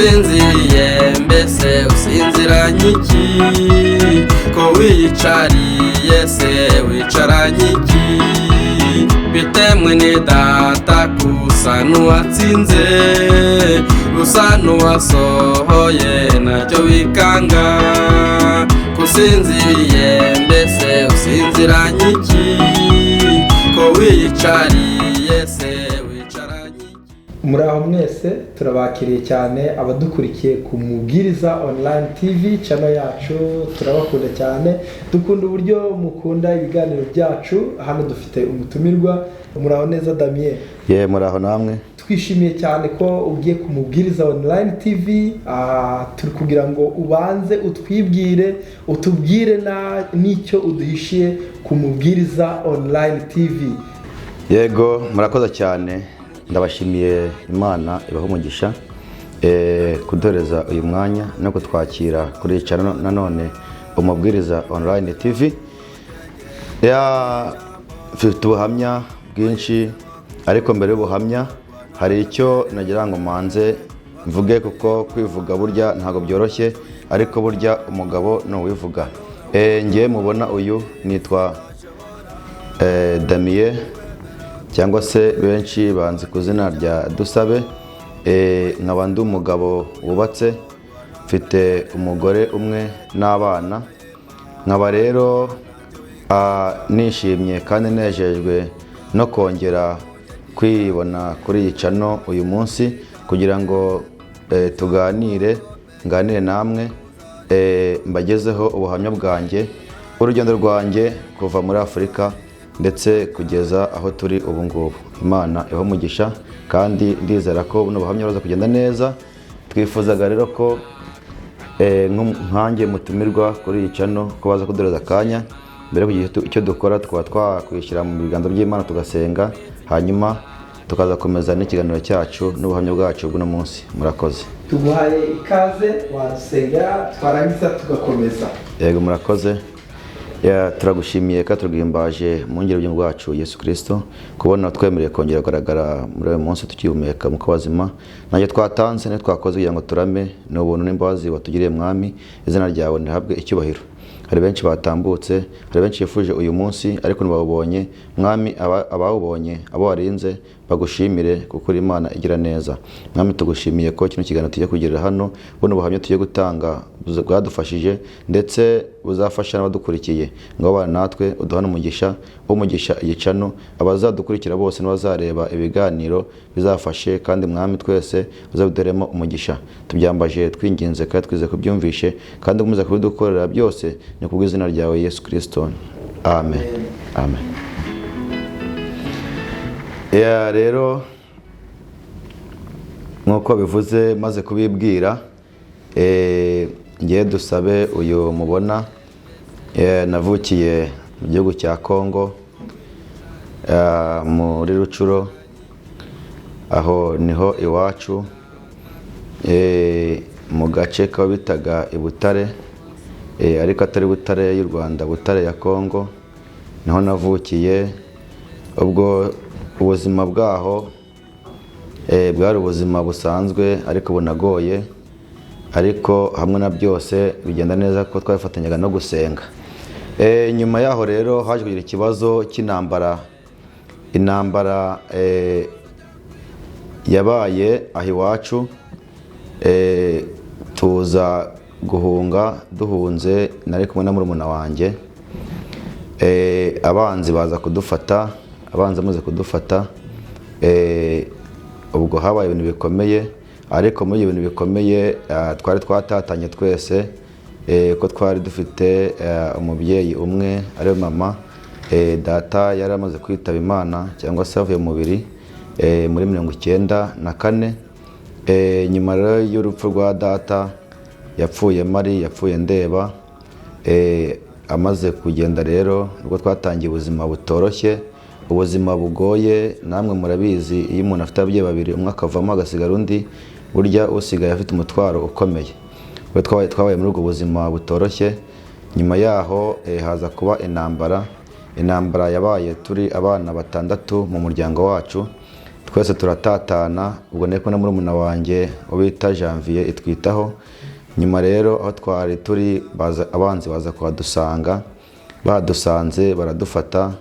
Kusinziriye mbese usinziranye iki? Ko wiyicariye se wicaranye iki? Bite mwene data, kusa n'uwatsinze, usa n'uwasohoye, ntacyo wikanga? Kusinziriye mbese usinziranye iki? Ko wiyicariye se wicaranye iki? Muraho mwese, turabakiriye cyane abadukurikiye ku Mubwiriza Online TV channel yacu. Turabakunda cyane, dukunda uburyo mukunda ibiganiro byacu. Hano dufite umutumirwa. Muraho neza, Damien? Ye, muraho namwe. Twishimiye cyane ko ugiye ku Mubwiriza Online TV. Turi kugira ngo ubanze utwibwire, utubwire n'icyo uduhishiye ku Mubwiriza Online TV. Yego, murakoze cyane, ndabashimiye. Imana ibaha umugisha kuduhereza uyu mwanya no kutwakira kuri iyi channel nanone, Umubwiriza Online TV. Mfite ubuhamya bwinshi, ariko mbere y'ubuhamya hari icyo nagira ngo manze mvuge, kuko kwivuga burya ntabwo byoroshye, ariko burya umugabo ni uwivuga. Njye mubona uyu nitwa Damien, cyangwa se benshi banzi ku izina rya Dusabe. Nkaba ndi umugabo wubatse, mfite umugore umwe n'abana. Nkaba rero nishimye kandi nejejwe no kongera kwibona kuri iyi channel uyu munsi kugira ngo tuganire, nganire namwe, mbagezeho ubuhamya bwanjye, urugendo rwanjye kuva muri Afurika ndetse kugeza aho turi ubu ngubu. Imana ibahe umugisha, kandi ndizera ko buno buhamya buraza kugenda neza. Twifuzaga rero ko nkanjye mutumirwa kuri iyi channel ko baza kuduhereza akanya mbere yo kugira icyo dukora, tukaba twakwishyira mu biganza by'Imana, tugasenga, hanyuma tukazakomeza n'ikiganiro cyacu n'ubuhamya bwacu bw'uno munsi. Murakoze. Tuguhaye ikaze, wadusengera twarangiza tugakomeza. Yego, murakoze. Turagushimiye kandi turaguhimbaje mu ngeri y'ubugingo bwacu Yesu Kirisito, kubona twemereye kongera kugaragara muri uyu munsi tukihumeka mu bazima. Ntacyo twatanze, ntacyo twakoze kugira ngo turame, ni ubuntu n'imbabazi watugiriye. Mwami, izina ryawe ntihabwe icyubahiro. Hari benshi batambutse, hari benshi bifuje uyu munsi ariko ntibawubonye. Mwami, abawubonye, abo warinze, bagushimire kuko uri Imana igira neza. Mwami, tugushimiye ko kino kiganiro tugiye kugirira hano, buno buhamya tugiye gutanga bwadufashije ndetse buzafasha n'abadukurikiye. Ngo bana natwe, uduhane umugisha, umugisha iyi channel, abazadukurikira bose n'abazareba ibiganiro bizafashe, kandi Mwami, twese uzabiduheremo umugisha. Tubyambaje twinginze kandi twizeye kubyumvishe, kandi ukomeza kubidukorera byose, ni kubw'izina ryawe Yesu Kirisito, amen, amen. Rero nk'uko bivuze, maze kubibwira, ngiye Dusabe uyu mubona, navukiye mu gihugu cya Kongo, muri Rucuro, aho niho iwacu, mu gace kaba bitaga i Butare, ariko atari Butare y'u Rwanda, Butare ya Kongo, niho navukiye. Ubwo ubuzima bwaho bwari ubuzima busanzwe ariko bunagoye, ariko hamwe na byose bigenda neza kuko twabifatanyaga no gusenga. Nyuma yaho rero haje kugira ikibazo cy'intambara. Intambara yabaye aho iwacu, tuza guhunga. Duhunze nari kumwe na murumuna wanjye. Abanzi baza kudufata. Abanzi bamaze kudufata, ubwo habaye ibintu bikomeye, ariko muri ibyo bintu bikomeye twari twatatanye twese, ko twari dufite umubyeyi umwe ariwe mama. Data yari amaze kwitaba Imana cyangwa se avuye mu mubiri muri 94. Nyuma rero y'urupfu rwa data, yapfuye mari, yapfuye ndeba. Amaze kugenda rero nibwo twatangiye ubuzima butoroshye, ubuzima bugoye. Namwe murabizi, iyo umuntu afite ababyeyi babiri, umwe akavamo hagasigara undi, burya usigaye afite umutwaro ukomeye. Ubwo twabaye muri ubwo buzima butoroshye. Nyuma yaho haza kuba intambara. Intambara yabaye turi abana batandatu mu muryango wacu. Twese turatatana. Ubwo nari kumwe na murumuna wanjye uwo bita Janvier itwitaho. Nyuma rero aho twari turi abanzi baza kuhadusanga. Badusanze baradufata.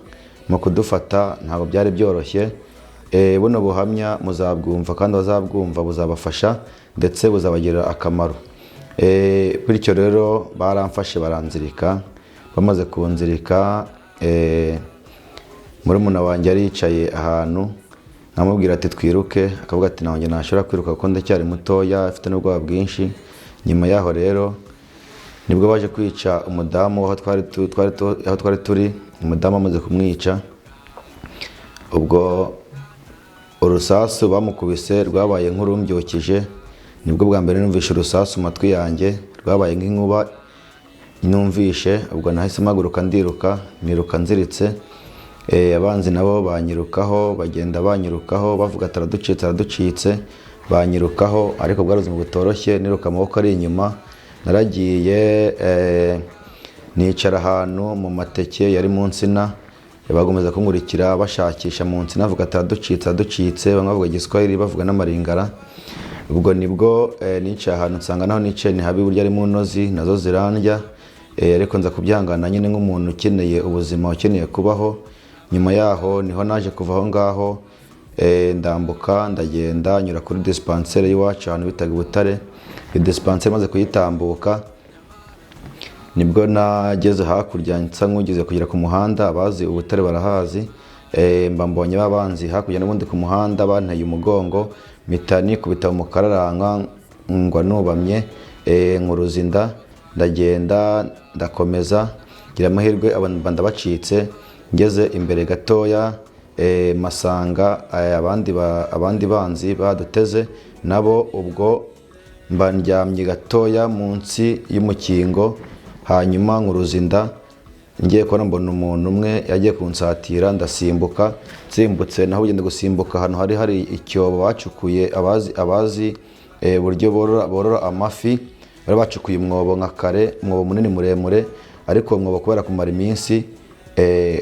Mu kudufata ntabwo byari byoroshye. Buno buhamya muzabwumva, kandi abazabwumva buzabafasha ndetse buzabagirira akamaro. Bityo rero baramfashe baranzirika. Bamaze kunzirika, murumuna wanjye yari yicaye ahantu, namubwira ati twiruke, akavuga ati ntabwo nashobora kwiruka kuko ndacyari mutoya, afite n'ubwoba bwinshi. Nyuma yaho rero nibwo baje kwica umudamu aho twari turi. Umudamu amaze kumwica, ubwo urusasu bamukubise rwabaye nk'urumbyukije. Nibwo bwa mbere numvishe urusasu mu matwi yanjye, rwabaye nk'inkuba numvishe. Ubwo nahise mpaguruka ndiruka, niruka nziritse. Abanzi nabo banyirukaho, bagenda banyirukaho bavuga ati araducitse, araducitse, banyirukaho. Ariko bwari ubuzima butoroshye, niruka amaboko ari inyuma. Naragiye nicara ahantu mu mateke yari mu nsina, bagomeza kunkurikira bashakisha mu nsina, bavuga ati araducitse, araducitse, bamwe bavuga Igiswahili, bavuga n'Amaringara. Ubwo nibwo nicaye ahantu, nsanga naho nicaye ni habi, burya ari mu ntozi nazo zirandya. Ariko nza kubyangana nyine nk'umuntu ukeneye ubuzima, ukeneye kubaho. Nyuma yaho niho naje kuva aho ngaho, ndambuka ndagenda nyura kuri dispensaire y'iwacu ahantu bitaga i Butare. Iyo dispensaire maze kuyitambuka, nibwo nageze hakurya nsa nk'ugeze kugera ku muhanda. Abazi Ubutare barahazi. Mba mbonye babanzi hakurya n'ubundi ku muhanda banteye umugongo, mpita nikubita mu kararanga ngwa nubamye, nkuruza inda, ndagenda ndakomeza, ngira amahirwe mba ndabacitse. Ngeze imbere gatoya, masanga abandi banzi baduteze nabo. Ubwo mba ndyamye gatoya munsi y'umukingo, hanyuma nkuruza inda. Ngiye kubona mbona umuntu umwe yagiye kunsatira, ndasimbuka. Nsimbutse naho ugenda gusimbuka ahantu hari hari icyobo bacukuye. Abazi uburyo borora amafi, bari bacukuye umwobo nka kare, umwobo munini muremure. Ariko uwo mwobo kubera kumara iminsi,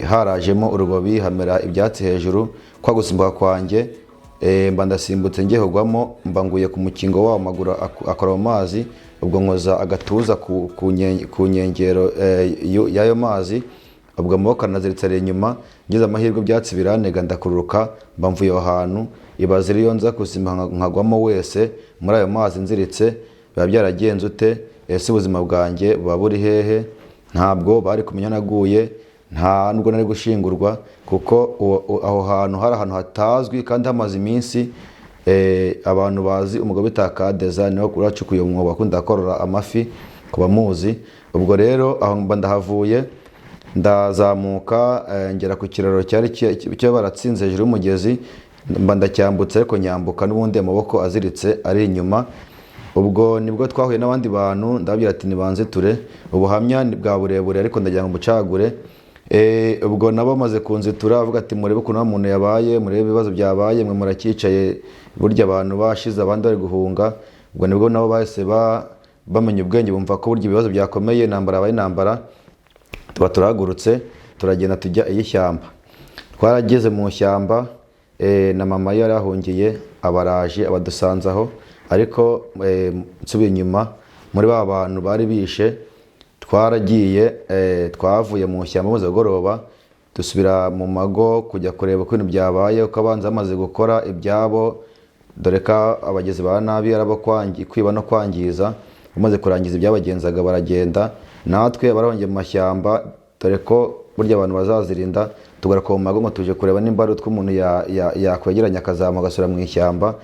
harajemo urubobi, hamera ibyatsi hejuru. Kwa gusimbuka kwanjye, mba ndasimbutse ngiye kugwamo, mba nguye ku mukingo wawo, amaguru akora mu mazi. Ubwo nkoza agatuza ku nkengero y'ayo mazi. Ubwo amaboko aranaziritse ari inyuma. Ngize amahirwe ibyatsi birantega, ndakururuka, mba mvuye aho hantu. Ibaze iyo nza gusimbuka nkagwamo wese muri ayo mazi nziritse, biba byaragenze ute? Ese ubuzima bwanjye buba buri hehe? Ntabwo bari kumenya naguye, nta nubwo nari gushingurwa, kuko aho hantu hari ahantu hatazwi kandi hamaze iminsi. Abantu bazi umugabo bita Kadeza, niwe uracukuye umwobo, akunda korora amafi ku bamuzi. Ubwo rero aho mba ndahavuye, ndazamuka, ngera ku kiraro cyari cyo baratsinze hejuru y'umugezi, mba ndacyambutse, ariko nyambuka n'ubundi amaboko aziritse ari inyuma. Ubwo nibwo twahuye n'abandi bantu, ndababwira ati nibanze ture. Ubuhamya ni bwa burebure, ariko ndagira ngo mbucagure. Ubwo nabo bamaze kunzitura, bavuga ati murebe ukuntu wa muntu yabaye, murebe ibibazo byabaye, mwe muracyicaye, burya abantu bashize abandi bari guhunga. Ubwo nibwo nabo bahise bamenya ubwenge, bumva ko burya ibibazo byakomeye, intambara yabaye intambara. Tuba turahagurutse, turagenda tujya iy'ishyamba. Twarageze mu ishyamba, na mama yari ahungiye, abaraje abadusanze aho. Ariko nsubiye inyuma muri ba bantu bari bishe, twaragiye, twavuye mu ishyamba maze kugoroba, dusubira mu mago kujya kureba uko ibintu byabaye, uko abanzi bamaze gukora ibyabo, dore ko abagizi ba nabi ari abo kwiba no kwangiza. Bamaze kurangiza ibyabagenzaga baragenda, natwe barahungiye mu mashyamba, dore ko burya abantu bazazirinda. Tugaruka mu mago ngo tuje kureba nimba ari utwo umuntu yakwegeranya akazamuka agasubira mu ishyamba.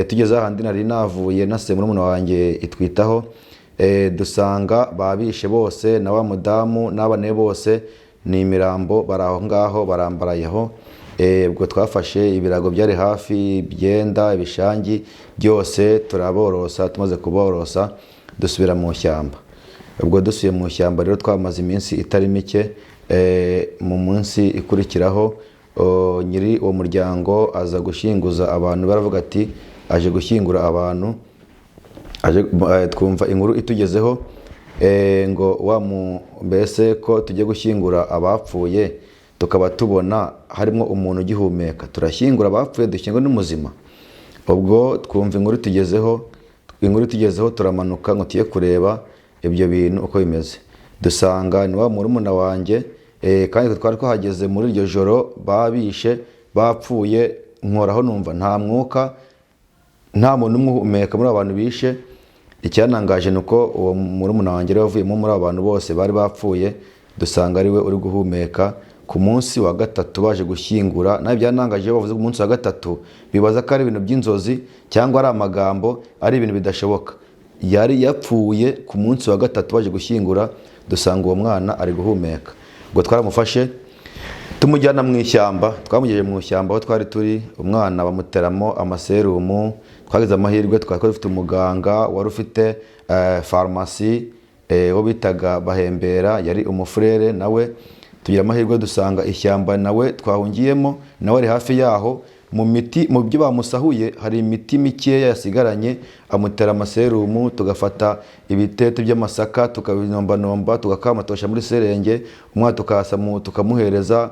Tugeze ahandi nari navuye nasize murumuna wanjye itwitaho, dusanga babishe bose, na wa mudamu n'abana be bose, ni imirambo bari aho ngaho barambarayeho. Ubwo twafashe ibirago byari hafi, ibyenda, ibishangi byose, turaborosa. Tumaze kuborosa dusubira mu ishyamba. Ubwo dusubiye mu ishyamba rero, twamaze iminsi itari mike. Mu munsi ikurikiraho, nyiri uwo muryango aza gushyinguza abantu, baravuga ati aje gushyingura abantu aje, twumva inkuru itugezeho, ngo wa mu mbese ko tujye gushyingura abapfuye. Tukaba tubona harimo umuntu ugihumeka. Turashyingura abapfuye, dushyingure n'umuzima? Ubwo twumva inkuru tugezeho, turamanuka ngo tujye kureba ibyo bintu uko bimeze. Dusanga ni wa murumuna wanjye, kandi twari twahageze muri iryo joro babishe bapfuye. Nkoraho numva nta mwuka, nta muntu umwe uhumeka muri abo bantu bishe. Icyanangaje ni uko uwo murumuna wanjye yari wavuyemo muri abo bantu bose bari bapfuye, dusanga ari we uri guhumeka. Ku munsi wa gatatu baje gushyingura, nawe byanangaje, iyo bavuze ku munsi wa gatatu bibaza ko ari ibintu by'inzozi cyangwa ari amagambo, ari ibintu bidashoboka. Yari yapfuye, ku munsi wa gatatu baje gushyingura dusanga uwo mwana ari guhumeka. Ubwo twaramufashe tumujyana mu ishyamba. Twamugejeje mu ishyamba aho twari turi, umwana bamuteramo amaserumu. Twagize amahirwe, twari dufite umuganga wari ufite farumasi, wo bitaga Bahembera, yari umufurere nawe. Tugira amahirwe dusanga ishyamba nawe twahungiyemo nawe ari hafi yaho. Mu miti, mu byo bamusahuye, hari imiti mikeya yasigaranye, amutera amaserumu. Tugafata ibitete by'amasaka tukabinombanomba, tugakama, tugashyira muri seringue, umwana tukasamu tukamuhereza.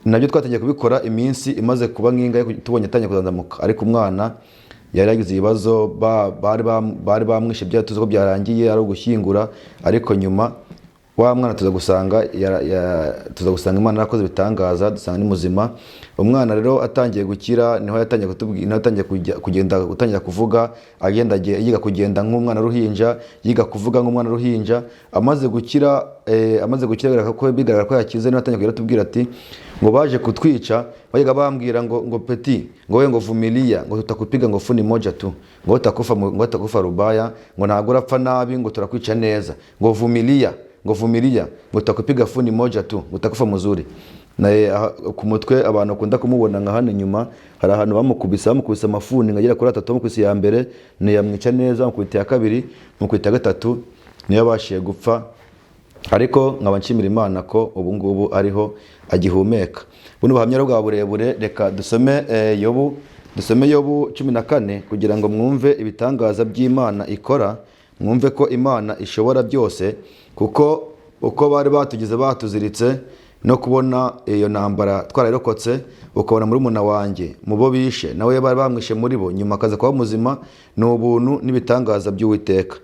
Nabyo twatangiye kubikora iminsi imaze kuba nk'ingahe tubonye atangiye kuzanzamuka, ariko umwana yari yagize ibibazo. Bari bamwishe, byari tuzi ko byarangiye ari ugushyingura, ariko nyuma wa mwana tuza gusanga Imana yarakoze ibitangaza, dusanga ni muzima. Umwana rero atangiye gukira, niho yatangiye kutubwira, niho yatangiye kugenda, gutangira kuvuga, agenda yiga kugenda nk'umwana w'uruhinja, yiga kuvuga nk'umwana w'uruhinja. Amaze gukira, bigaragara ko yakize, niho yatangiye kugenda atubwira ati ngo baje kutwica bajyaga bambwira ngo petit, ngo we, ngo vumilia, ngo tutakupiga, ngo funi moja tu, ngo utakufa rubaya, ngo ntabwo urapfa nabi, ngo turakwica neza, ngo vumilia, ngo vumilia, ngo tutakupiga funi moja tu, ngo utakufa muzuri. Na ku mutwe abantu bakunda kumubona nka hano inyuma hari ahantu bamukubise amafuni nkagera kuri atatu. Bamukubise iya mbere ntiyamwica neza, bamukubita iya kabiri, bamukubita iya gatatu, niyo yabashije gupfa. Ariko nkaba nshimira Imana ko ubu ngubu ariho agihumeka. Buno buhamya rero bwa burebure, reka dusome Yobu, dusome Yobu 14 kugira ngo mwumve ibitangaza by'Imana ikora, mwumve ko Imana ishobora byose. Kuko uko bari batugize, batuziritse, no kubona iyo ntambara twarayirokotse, ukabona murumuna wanjye mu bo bishe nawe bari bamwishe muri bo, nyuma akaza kuba muzima, ni ubuntu n'ibitangaza by'Uwiteka.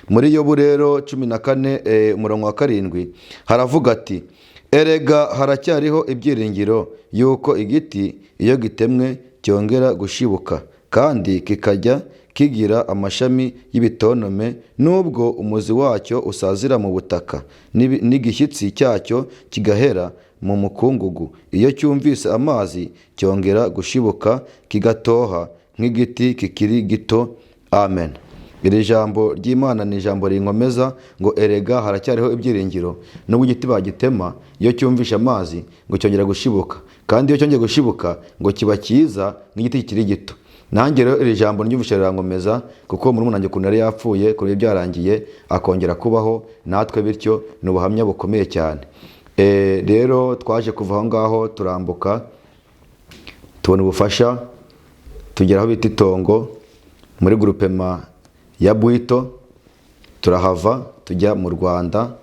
Muri Yobu rero 14, umurongo wa 7, haravuga ati: "Erega haracyariho ibyiringiro yuko igiti iyo gitemwe cyongera gushibuka, kandi kikajya kigira amashami y'ibitonome, nubwo umuzi wacyo usazira mu butaka n'igishyitsi cyacyo kigahera mu mukungugu. Iyo cyumvise amazi cyongera gushibuka, kigatoha nk'igiti kikiri gito." Amen. Iri jambo ry'Imana ni ijambo rinkomeza, ngo erega haracyariho ibyiringiro, nubwo igiti bagitema, iyo cyumvishe amazi ngo cyongera gushibuka, kandi iyo cyongeye gushibuka ngo kiba cyiza nk'igiti kikiri gito. Nanjye rero iri jambo ryumvishe rirankomeza, kuko murumuna wanjye ukuntu yari yapfuye, kuri byarangiye akongera kubaho, natwe bityo ni ubuhamya bukomeye cyane. Rero twaje kuva aho ngaho, turambuka, tubona ubufasha, tugera aho bita Itongo muri groupement ya Bwito, turahava tujya mu Rwanda.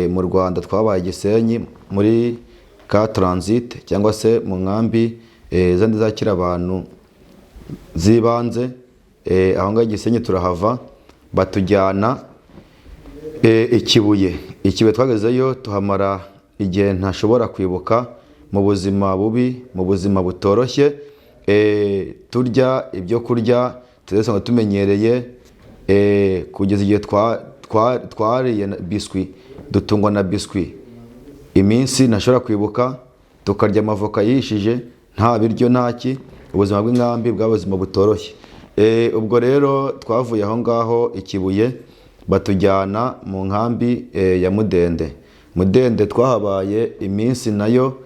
Mu Rwanda twabaye Gisenyi muri camp transit, cyangwa se mu nkambi zandi zakira abantu z'ibanze. Aho ngaho Gisenyi turahava, batujyana Ikibuye. Ikibuye twagezeyo tuhamara igihe ntashobora kwibuka, mu buzima bubi, mu buzima butoroshye, turya ibyo kurya tudasanzwe tumenyereye, kugeza igihe twariye biscuit, dutungwa na biscuit iminsi ntashobora kwibuka, tukarya amavoka yihishije, nta biryo, ntaki. Ubuzima bw'inkambi bwa buzima butoroshye. Ubwo rero twavuye aho ngaho Ikibuye, batujyana mu nkambi ya Mudende. Mudende twahabaye iminsi nayo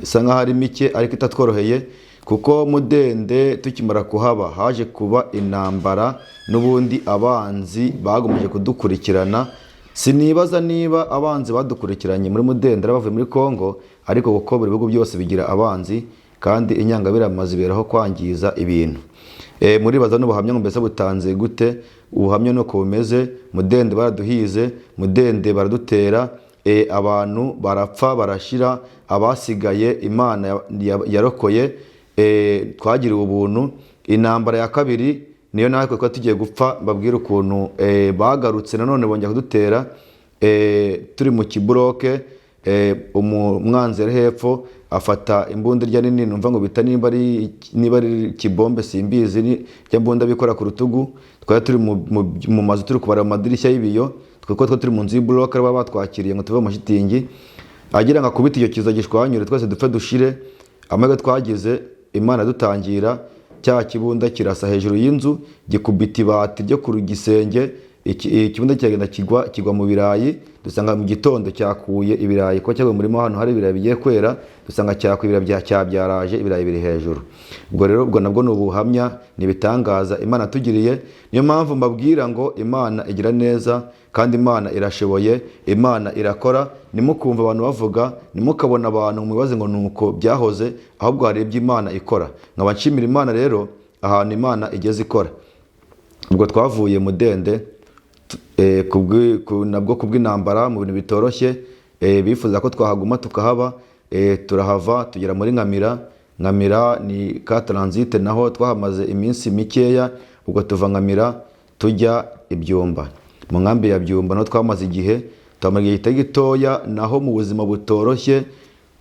isa nkaho ari mike ariko itatworoheye, kuko Mudende tukimara kuhaba haje kuba intambara n'ubundi, abanzi bagomeje kudukurikirana. Sinibaza niba abanzi badukurikiranye muri Mudende ari abavuye muri Congo, ariko kuko buri bihugu byose bigira abanzi, kandi inyangabirama ziberaho kwangiza ibintu. Muribaza n'ubuhamya ngo mbese butanze gute? Ubuhamya nuko bumeze. Mudende baraduhize, Mudende baradutera. abantu barapfa barashira, abasigaye Imana yarokoye, twagiriwe ubuntu. Intambara ya kabiri niyo natwe twari tugiye gupfa, mbabwira ukuntu bagarutse nanone bongera kudutera, turi mu kiburoke, umwanzi yari hepfo afata imbunda irya nini, numva ngo bita niba ari kibombe simbizi, ni mbunda bikora ku rutugu. Twari turi mu mazu turi kubara mu madirishya y'ibiyo, kuko twari turi mu nzu y'ibloke baba batwakiriye ngo tuve mu mashitingi, agira ngo akubite icyo kiza gishwanyure twese dupfe dushire. Amahirwe twagize, Imana dutangira cya kibunda kirasa hejuru y'inzu, gikubita ibati ryo ku gisenge, ikibunda kiragenda kigwa mu birayi. Dusanga mu gitondo cyakuye ibirayi, kuko cyaguye mu murima ahantu hari ibirayi bigiye kwera, dusanga cyakuye ibirayi cyabyaraje, ibirayi biri hejuru. Ubwo rero ubwo nabwo ni ubuhamya, ni ibitangaza Imana tugiriye. Niyo mpamvu mbabwira ngo Imana igira neza kandi Imana irashoboye, Imana irakora. Ntimukumva abantu bavuga, ntimukabona abantu mubibaze ngo nuko byahoze, ahubwo hari ibyo Imana ikora. Nkaba nshimira Imana rero ahantu Imana igeze ikora. Ubwo twavuye Mudende nabwo kubw'intambara mu bintu bitoroshye, bifuza ko twahaguma tukahaba, turahava tugera muri Nkamira. Nkamira ni ka transit, naho twahamaze iminsi mikeya. Ubwo tuva Nkamira tujya Ibyumba, mu nkambi ya Byumba naho twamaze igihe, twamara igihe kitari gitoya, naho mu buzima butoroshye,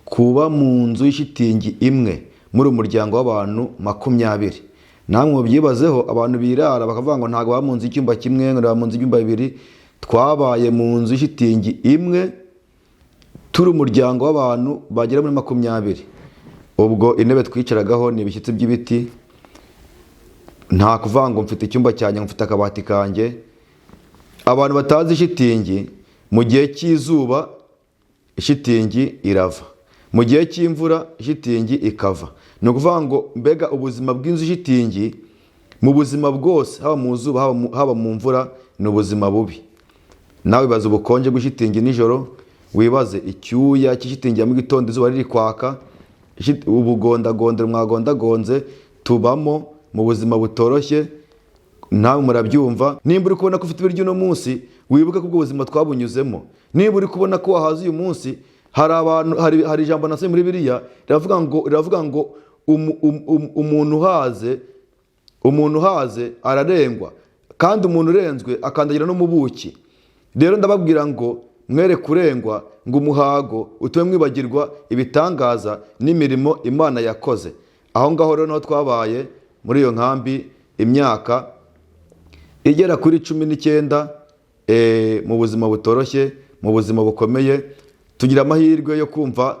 kuba mu nzu y'ishitingi imwe muri umuryango w'abantu 20. Namwe mubyibazeho, abantu birara bakavuga ngo ntabwo baba mu nzu y'icyumba kimwe, ngo baba mu nzu y'ibyumba bibiri. Twabaye mu nzu y'ishitingi imwe turi umuryango w'abantu bagera muri 20. Ubwo intebe twicaragaho ni ibishyitsi by'ibiti, nta kuvuga ngo mfite icyumba cyanjye, ngo mfite akabati kanjye. Abantu batazi ishitingi, mu gihe cy'izuba ishitingi irava, mu gihe cy'imvura ishitingi ikava. Ni ukuvuga ngo mbega ubuzima bw'inzu ishitingi mu buzima bwose, haba mu zuba haba mu mvura, ni ubuzima bubi. Nawe wibaze ubukonje bw'ishitingi nijoro, wibaze icyuya cy'ishitingi ya mu gitondo izuba riri kwaka, ubugondagondero mwagondagonze, tubamo mu buzima butoroshye. Nawe murabyumva. Nimba uri kubona ko ufite ibiryo uno munsi, wibuke ko ubwo buzima twabunyuzemo. Niba uri kubona ko wahaze uyu munsi, hari abantu, hari ijambo nasomye muri Bibiliya riravuga ngo umuntu uhaze ararengwa, kandi umuntu urenzwe akandagira no mu buki. Rero ndababwira ngo mwere kurengwa, ngo umuhago utume mwibagirwa ibitangaza n'imirimo Imana yakoze. Aho ngaho rero naho twabaye muri iyo nkambi imyaka igera kuri 19, mu buzima butoroshye, mu buzima bukomeye. Tugira amahirwe yo kumva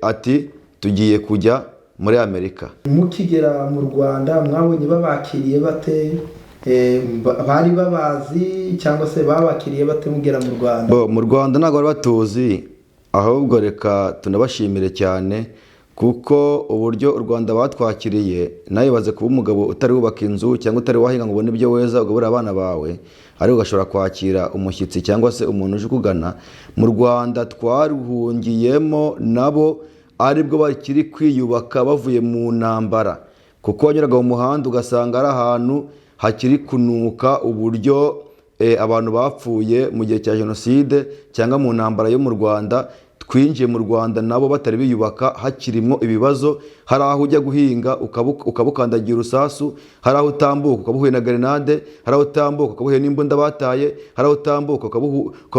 ati tugiye kujya muri Amerika. Mukigera mu Rwanda mwabonye babakiriye bate? Bari babazi cyangwa se babakiriye bate mugera mu Rwanda? Mu Rwanda ntabwo bari batuzi, ahubwo reka tunabashimire cyane, kuko uburyo u Rwanda batwakiriye, nawe baze kuba umugabo utari wubaka inzu cyangwa utari wahinga ngo ubone ibyo weza ugaburira abana bawe, ariko ugashobora kwakira umushyitsi cyangwa se umuntu uje ukugana. Mu Rwanda twaruhungiyemo nabo aribwo bakiri kwiyubaka bavuye mu ntambara, kuko wanyuraga mu muhanda ugasanga ari ahantu hakiri kunuka uburyo abantu bapfuye mu gihe cya jenoside cyangwa mu ntambara yo mu Rwanda. Twinjiye mu Rwanda nabo batari biyubaka, hakirimo ibibazo. Hari aho ujya guhinga ukabukandagira urusasu, hari aho utambuka ukabuhuye na grenade, hari aho utambuka ukabuhuye n'imbunda bataye, hari aho utambuka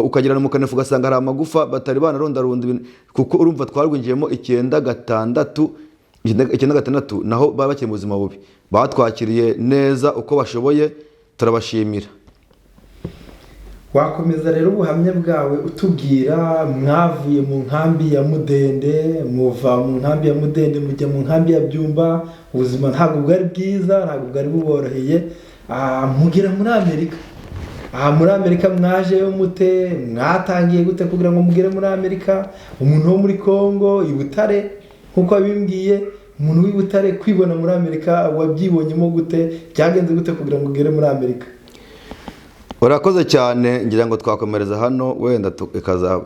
ukagera mu kanefu ugasanga hari amagufa batari banarondarunda ibintu. Kuko urumva twarwinjiyemo 96, naho bari bakiri mu buzima bubi. Batwakiriye neza uko bashoboye, turabashimira. Wakomeza rero ubuhamya bwawe utubwira, mwavuye mu nkambi ya Mudende, muva mu nkambi ya Mudende mujya mu nkambi ya Byumba, ubuzima ntabwo bwari bwiza, ntabwo bwari buboroheye, mugera muri Amerika. Muri Amerika mwajeyo mute? Mwatangiye gute kugira ngo mugere muri Amerika? Umuntu wo muri Kongo i Butare, nkuko wabimbwiye, umuntu w'i Butare kwibona muri Amerika wabyibonyemo gute? Byagenze gute kugira ngo ugere muri Amerika? Urakoze cyane. Ngira ngo twakomereza hano wenda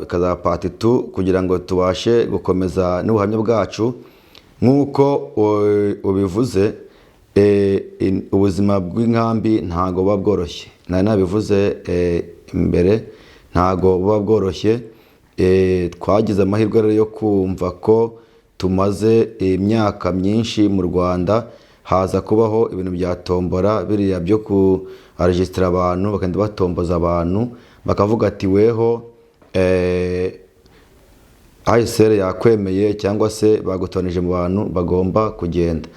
ikaza part 2 kugira ngo tubashe gukomeza n'ubuhamya bwacu. Nk'uko ubivuze, ubuzima bw'inkambi ntabwo buba bworoshye. Nari nabivuze imbere, Ntago buba bworoshye. Twagize amahirwe rero yo kumva ko tumaze imyaka myinshi mu Rwanda, haza kubaho ibintu bya tombora, biriya byo kuregisitara abantu, bakagenda batomboza abantu, bakavuga ati weho HCR yakwemeye cyangwa se bagutoranije mu bantu bagomba kugenda.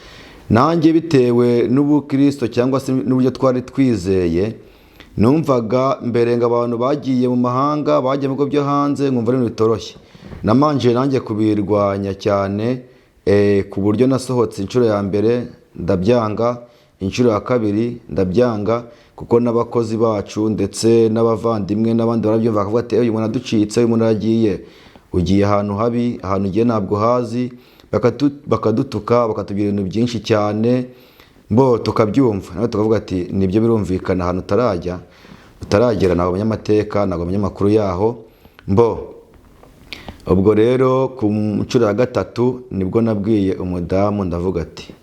Nanjye bitewe n'ubukristo cyangwa se n'uburyo twari twizeye, numvaga mbere ngo abantu bagiye mu mahanga, bagiye mu bigo byo hanze, nkumva ari ibintu bitoroshye. Namanje nanjye kubirwanya cyane, ku buryo nasohotse inshuro ya mbere ndabyanga, inshuro ya kabiri ndabyanga, kuko n'abakozi bacu ndetse n'abavandimwe n'abandi barabyumva bakavuga ati uyu muntu aducitse, uyu muntu aragiye, ugiye ahantu habi, ahantu ugiye ntabwo hazi. Bakadutuka, bakatubwira ibintu byinshi cyane, bo tukabyumva nawe tukavuga ati nibyo, birumvikana, ahantu utarajya utaragera ntabwo abanyamateka, ntabwo abanyamakuru yaho. Mbo ubwo rero ku nshuro ya gatatu nibwo nabwiye umudamu, ndavuga ati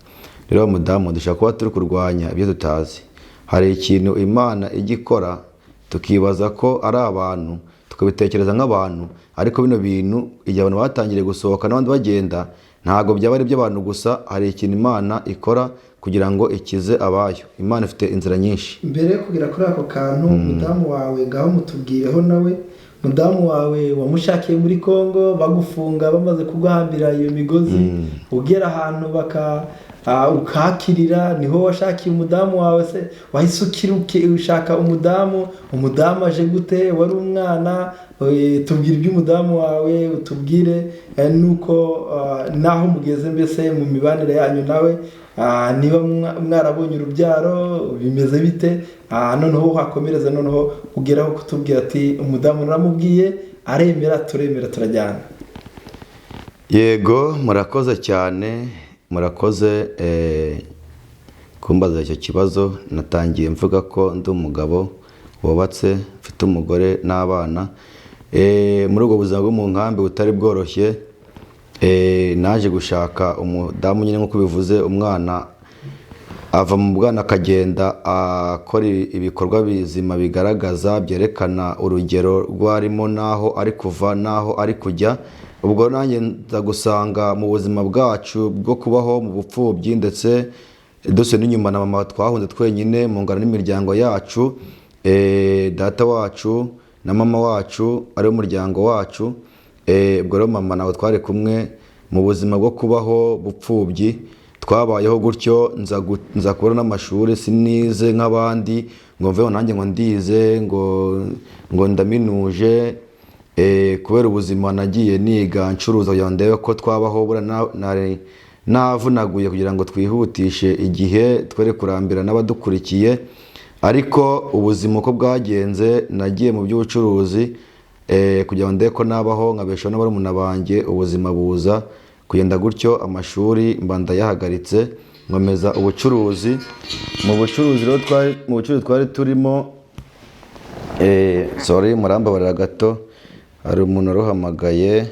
rero mudamu, dushobora kuba turi kurwanya ibyo tutazi. Hari ikintu Imana ijya ikora tukibaza ko ari abantu, tukabitekereza nk'abantu, ariko bino bintu igihe abantu batangiriye gusohoka n'abandi bagenda, ntabwo byaba ari iby'abantu gusa. Hari ikintu Imana ikora kugira ngo ikize abayo. Imana ifite inzira nyinshi. Mbere yo kugera kuri ako kantu, umudamu wawe ngaho mutubwireho nawe. Mudamu wawe wamushakiye muri Kongo bagufunga, bamaze kuguhambira iyo migozi, ugera ahantu baka ukahakirira, niho washakiye umudamu wawe se? Wahise ushaka umudamu? Umudamu aje gute? Wari umwana? Tubwire iby'umudamu wawe, utubwire nuko naho mugeze mbese mu mibanire yanyu nawe, niba mwarabonye urubyaro bimeze bite? Noneho wakomereza, noneho ugeraho kutubwira ati umudamu naramubwiye aremera, turemera, turajyana. Yego, murakoze cyane, murakoze kumbaza icyo kibazo. Natangiye mvuga ko ndi umugabo wubatse, mfite umugore n'abana. Muri ubwo buzima bwo mu nkambi butari bworoshye, naje gushaka umudamu nyine nk'uko bivuze. Umwana ava mu bwana akagenda akora ibikorwa bizima bigaragaza, byerekana urugero rwarimo n'aho ari kuva n'aho ari kujya. Ubwo nanjye nza gusanga mu buzima bwacu bwo kubaho mu bupfubyi, ndetse dusubiye n'inyuma na mama twahunze twenyine mu ngano n'imiryango yacu, data wacu na mama wacu ari umuryango wacu. Ubwo rero mama ntabwo twari kumwe mu buzima bwo kubaho bupfubyi, twabayeho gutyo. Nza kubona n'amashuri, sinize nk'abandi ngo mveho nanjye ngo ndize, ngo ndaminuje. Kubera ubuzima nagiye niga ncuruza kugira ngo ndebe ko twabaho. Buriya navunaguye kugira ngo twihutishe igihe, twere kurambira n'abadukurikiye. Ariko ubuzima uko bwagenze, nagiye mu by'ubucuruzi kugira ngo ndebe ko nabaho nkabeshaho n'abarumuna banjye. Ubuzima buza kugenda gutyo, amashuri mba ndayahagaritse, nkomeza ubucuruzi. Mu bucuruzi rero twari mu bucuruzi twari turimo, sorry, murambabarira gato, hari umuntu waruhamagaye.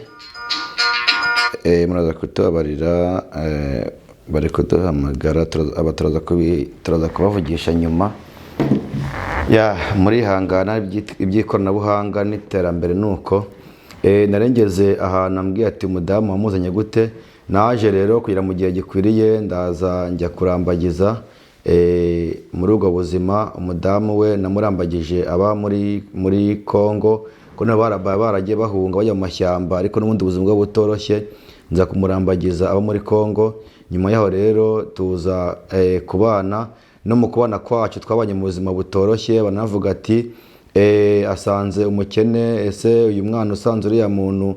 Muraza kutubabarira, bari kuduhamagara, aba turaza kubavugisha nyuma ya. Murihangana, iby'ikoranabuhanga n'iterambere. Nuko narengeze ahantu ambwiye ati umudamu wamuzanye gute? Naje rero kugira mu gihe gikwiriye, ndaza njya kurambagiza. Muri ubwo buzima umudamu we namurambagije aba muri Kongo, ko nabo baragiye bahunga bajya mu mashyamba, ariko n'ubundi buzima bwo butoroshye. Nza kumurambagiza aba muri Kongo. Nyuma yaho rero tuza kubana. No mu kubana kwacu twabanye mu buzima butoroshye. Banavuga ati asanze umukene, ese uyu mwana usanze uriya muntu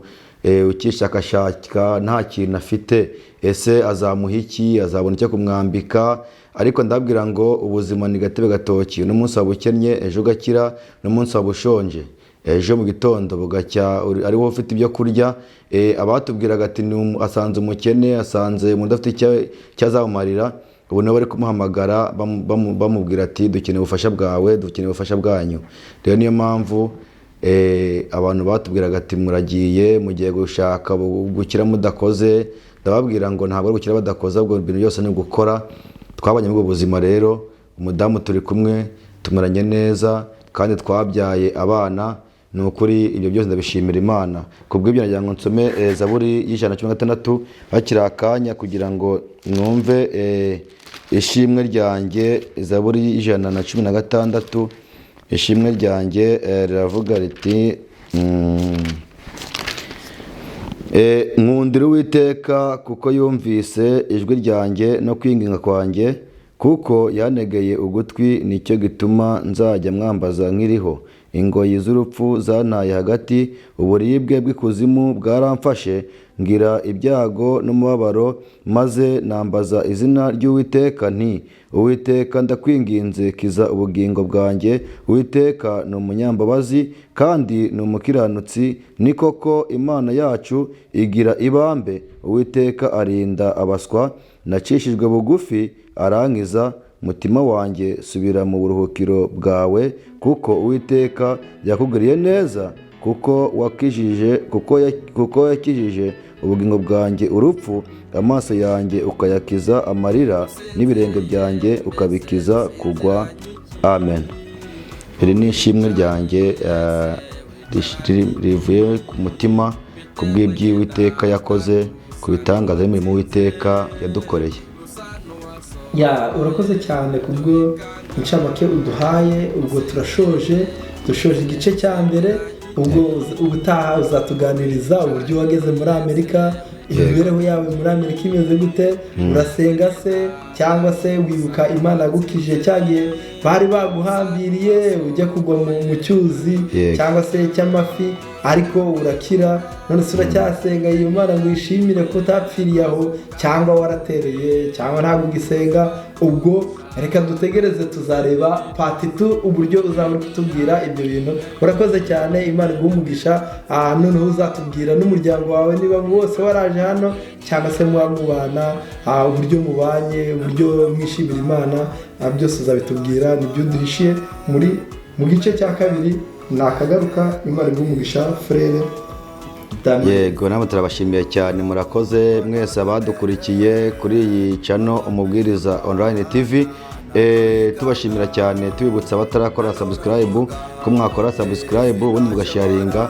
ukishakashaka nta kintu afite, ese azamuha iki? Azabona icyo kumwambika? Ariko ndabwira ngo ubuzima ni gatebe gatoki. Uno munsi waba ukennye, ejo ugakira. Uno munsi waba ushonje, ejo mu gitondo bugacya ari wowe ufite ibyo kurya. Abatubwiraga ati asanze umukene, asanze umuntu udafite icyo azamumarira, ubu nabo bari kumuhamagara bamubwira ati dukeneye ubufasha bwawe, dukeneye ubufasha bwanyu. Rero niyo mpamvu abantu batubwiraga ati muragiye, mugiye gushaka gukira mudakoze, ndababwira ngo ntabwo ari gukira badakoze, ahubwo ibintu byose ni ugukora. Twabanye muri ubwo buzima rero, umudamu turi kumwe, tumaranye neza, kandi twabyaye abana. Ni ukuri ibyo byose ndabishimira Imana. Kubw'ibyo nagira ngo nsome Zaburi y'116 hakiri akanya kugira ngo mwumve ishimwe ryanjye. Zaburi y'116, ishimwe ryanjye riravuga riti: Nkundira Uwiteka kuko yumvise ijwi ryanjye no kwinginga kwanjye, kuko yantegeye ugutwi, nicyo gituma nzajya mwambaza nkiriho. Ingoyi z'urupfu zantaye hagati, uburibwe bw'ikuzimu bwaramfashe, ngira ibyago n'umubabaro, maze nambaza izina ry'Uwiteka nti: Uwiteka, ndakwinginze, kiza ubugingo bwanjye. Uwiteka ni umunyambabazi kandi ni umukiranutsi, ni koko Imana yacu igira ibambe. Uwiteka arinda abaswa, nacishijwe bugufi arankiza. Mutima wanjye, subira mu buruhukiro bwawe, kuko Uwiteka yakugiriye neza, kuko yakijije ubugingo bwanjye urupfu, amaso yanjye ukayakiza amarira, n'ibirenge byanjye ukabikiza kugwa. Amen. Iri ni ishimwe ryanjye rivuye ku mutima ku bw'iby'Uwiteka yakoze, ku bitangaza n'imirimo Uwiteka yadukoreye. Ya, urakoze cyane kubwo incamake uduhaye. Ubwo turashoje, dushoje igice cya mbere. Ubwo ubutaha uzatuganiriza uburyo wageze muri Amerika, imibereho yawe muri Amerika imeze gute, urasenga se cyangwa se wibuka Imana yagukijije cya gihe bari baguhambiriye ujya kugwa mu cyuzi cyangwa se cy'amafi, ariko urakira, none se uracyasenga iyo Mana ngo uyishimire ko utapfiriye aho, cyangwa waratereye, cyangwa ntabwo ugisenga? Ubwo reka dutegereze, tuzareba part 2 uburyo uzaba uri kutubwira ibyo bintu. Urakoze cyane, Imana iguhe umugisha. Noneho uzatubwira n'umuryango wawe niba wose waraje hano cyangwa se muba mubana, uburyo mubanye, uburyo mwishimira Imana, byose uzabitubwira, nibyo uduhishiye mu gice cya kabiri. Nakagaruka. Imana iguhe umugisha, frère Daniel. Yego, namwe turabashimiye cyane, murakoze mwese abadukurikiye kuri iyi channel Umubwiriza Online TV. Tubashimira cyane, tubibutsa abatarakora subscribe ko mwakora subscribe, ubundi mugasharinga,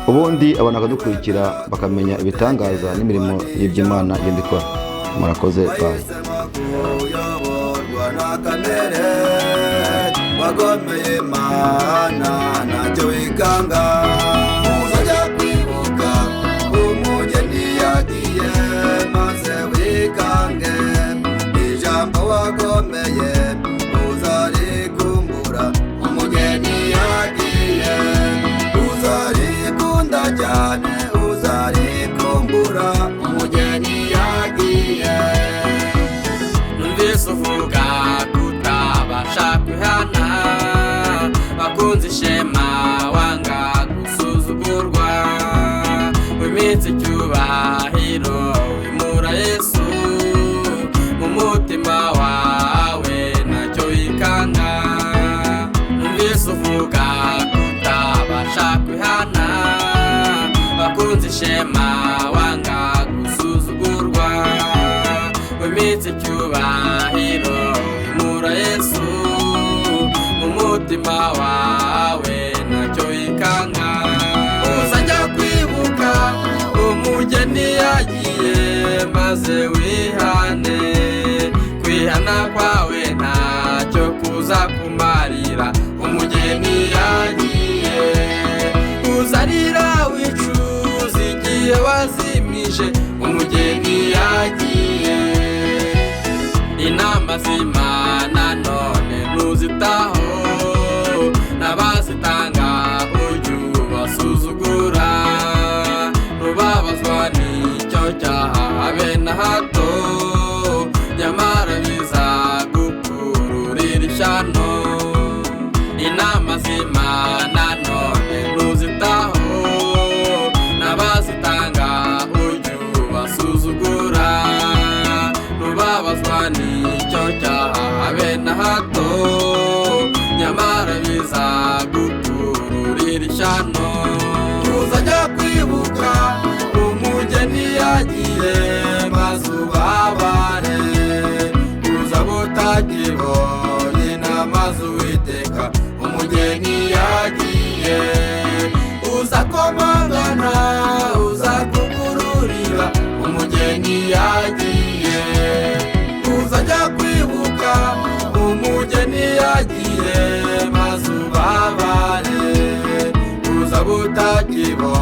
ubundi abantu bakadukurikira bakamenya ibitangaza n'imirimo y'iby'Imana igenda ikora. Murakoze, bye. Wahisemo kuyoborwa na kamere, wagomeye Imana, ntacyo wikanga. Uzajya kwibuka umugeni yagiye, maze wikange ijambo wagomeye, uzarikumbura umugeni yagiye, uzarikunda cyane, uzarikumbura umugeni yagiye. Numvise uvuga kutabasha kwihana, bakunze ishema, wanga gusuzugurwa, wimitse icyubahiro, wimura Yesu mu mutima wawe, ntacyo wikanga. Numvise uvuga kutabasha kwihana, bakunze ishema, wanga gusuzugurwa, wimitse icyubahiro, wimura Yesu mu mutima wawe, ntacyo wikanga. Uzajya kwibuka umugeni yagiye, maze wihane. Kwihana kwawe ntacyo kuza kumarira umugeni yagiye. Uzarira wicuza igihe wazimije umugeni yagiye. Inama z'Imana none ntuzitaho, n'abazitanga ujya ubasuzugura, ntubabazwa n'icyo cyaha habe na hato, nyamara bizagukururira ishyano. Inama z'Imana none ntuzitaho, n'abazitanga ujya ubasuzugura, ntubabazwa n'icyo cyaha habe na hato, nyamara bizagukururira ishyano. Uzajya kwibuka umugeni yagiye, maze uba Sibo.